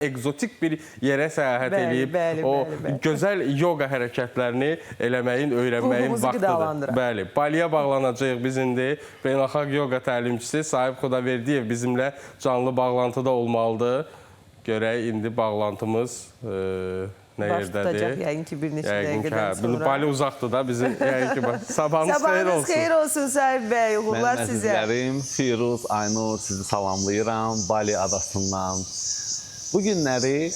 Ekzotik bir yerə səyahət eləyib o gözəl yoqa hərəkətlərini eləməyin, öyrənməyin Ruhumuzu vaxtıdır. qidalandıraq. Bəli, Baliyə bağlanacağıq biz indi. Beynəlxalq yoqa təlimçisi Sahib Xudaverdiyev bizimlə canlı bağlantıda olmalıdır. Görək indi bağlantımız nə Baş yerdədir? tutacaq yəqin ki, bir neçə Yəqin ki, dəqiqədən hə. sonra. Bali uzaqdır da bizim yəqin ki. Bax. Sabahınız xeyir Sabahınız olsun. xeyir olsun Sahib bəy, uğurlar Mənim sizə. əzizlərim, Firuz, Aynur, sizi salamlayıram Bali adasından. Bu günləri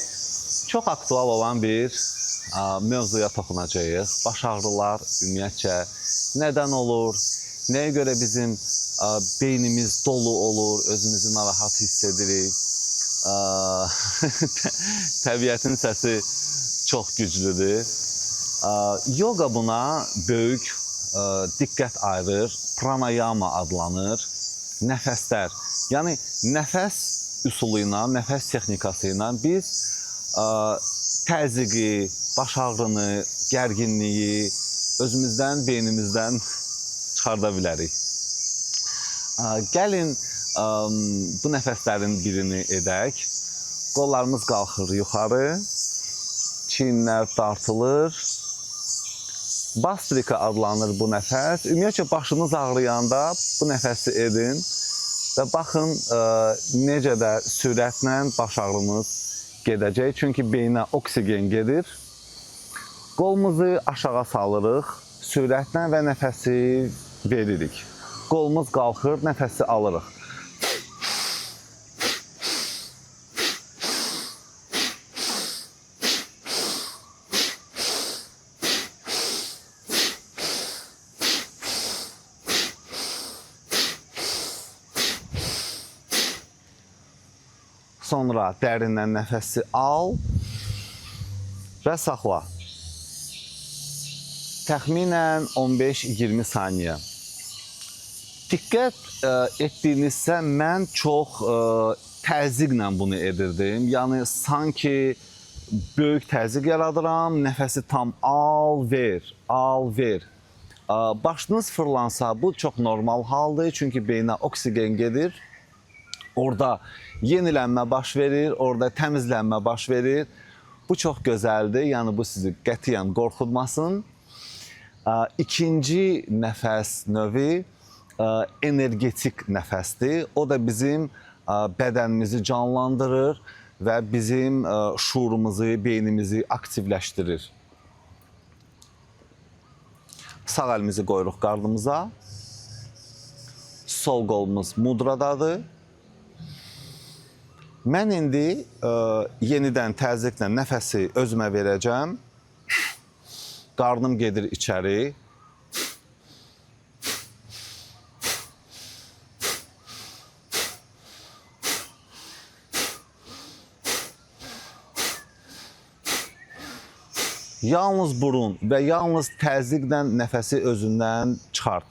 çox aktual olan bir mövzuya toxunacağıq. Baş ağrılar ümumiyyətcə nədən olur? Nəyə görə bizim beynimiz dolu olur, özümüzü narahat hiss edirik? Təbiətin səsi çox güclüdür. Yoga buna böyük diqqət ayırır. Pranayama adlanır. Nəfəslər. Yəni nəfəs üsulu ilə, nəfəs texnikası ilə biz təzyiqi, baş ağrını, gərginliyi özümüzdən, beynimizdən çıxarda bilərik. Gəlin bu nəfəslərin birini edək. Qollarımız qalxır yuxarı, çiyinlər dartılır. Bastrika adlanır bu nəfəs. Ümumiyyətcə başınız ağrıyanda bu nəfəsi edin və baxın necə də sürətlə baş ağrınız gedəcək. Çünki beynə oksigen gedir. Qolumuzu aşağı salırıq sürətlə və nəfəsi veririk. Qolumuz qalxır, nəfəsi alırıq. Sonra dərindən nəfəsi al və saxla. Təxminən 15-20 saniyə. Diqqət etdiyinizsə mən çox təzyiqlə bunu edirdim. Yəni sanki böyük təzyiq yaradıram, nəfəsi tam al, ver, al, ver. Başınız fırlansa bu çox normal haldır, çünki beynə oksigen gedir. Orada yenilənmə baş verir, orada təmizlənmə baş verir. Bu çox gözəldir, yəni bu sizi qətiyyən qorxutmasın. İkinci nəfəs növü energetik nəfəsdir. O da bizim bədənimizi canlandırır və bizim şuurumuzu, beynimizi aktivləşdirir. Sağ əlimizi qoyuruq qarnımıza. Sol qolumuz mudradadır. Mən indi yenidən təzyiqlə nəfəsi özümə verəcəm. Qarnım gedir içəri. Yalnız burun və yalnız təzyiqlə nəfəsi özündən çıxart.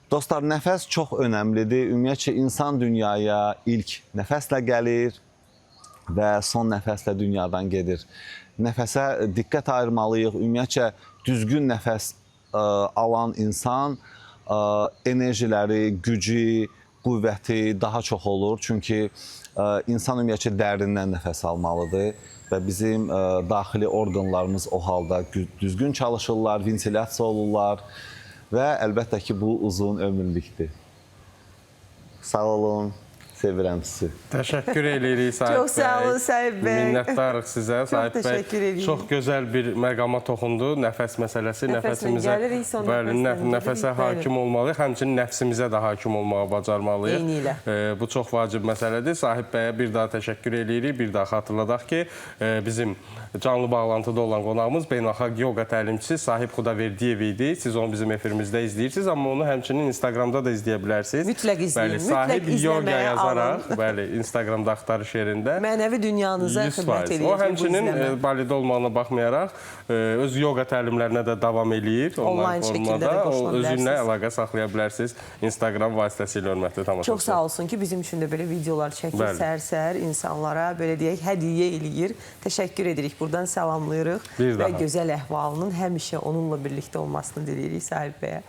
Dostlar, nəfəs çox önəmlidir. Ümumiyyətcə insan dünyaya ilk nəfəslə gəlir və son nəfəslə dünyadan gedir. Nəfəsə diqqət ayırmalıyıq. Ümumiyyətcə düzgün nəfəs alan insan enerjiləri, gücü, qüvvəti daha çox olur. Çünki insan ümumiyyətcə dərindən nəfəs almalıdır və bizim daxili orqanlarımız o halda düzgün çalışırlar, ventilyasiya olurlar və əlbəttə ki, bu uzun ömürlükdür. Sağ olun, sevirəm sizi. Təşəkkür eləyirik Sahib Çox sağ olun bəy. Sahib bəy. Minnətdarıq sizə Sahib bəy. təşəkkür edirik. Çox gözəl bir məqama toxundu. Nəfəs məsələsi, Nəfəslə nəfəsimizə gəlirik, son bəli, nəfəslə gedirik, nəfəsə bəli. hakim olmalıyıq. Həmçinin nəfsimizə də hakim olmağı bacarmalıyıq. Eynilə. Bu çox vacib məsələdir. Sahib bəyə bir daha təşəkkür eləyirik. Bir daha xatırladaq ki, bizim canlı bağlantıda olan qonağımız beynəlxalq yoqa təlimçisi Sahib Xudaverdiyev idi. Siz onu bizim efirimizdə izləyirsiniz, amma onu həmçinin Instagramda da izləyə bilərsiniz. Mütləq izləyin, Bəli, mütləq Sahib Yoga izləməyə yazaraq Yazaraq, bəli, Instagramda axtarış yerində. Mənəvi dünyanıza 100%. xidmət eləyəcək O bu həmçinin izləmə. Balidə olmağına baxmayaraq öz yoqa təlimlərinə də davam eləyir. Onlayn şəkildə də formada. O qoşula özünlə bilərsiniz. əlaqə saxlaya bilərsiniz Instagram vasitəsilə hörmətli tamaşaçılar. Çox sağ olsun ki, bizim üçün də belə videolar çəkir Bəli. səhər-səhər insanlara belə deyək hədiyyə eləyir. Təşəkkür edirik. Buradan salamlayırıq Bir və daha. gözəl əhvalının həmişə onunla birlikdə olmasını diləyirik Sahib bəyə.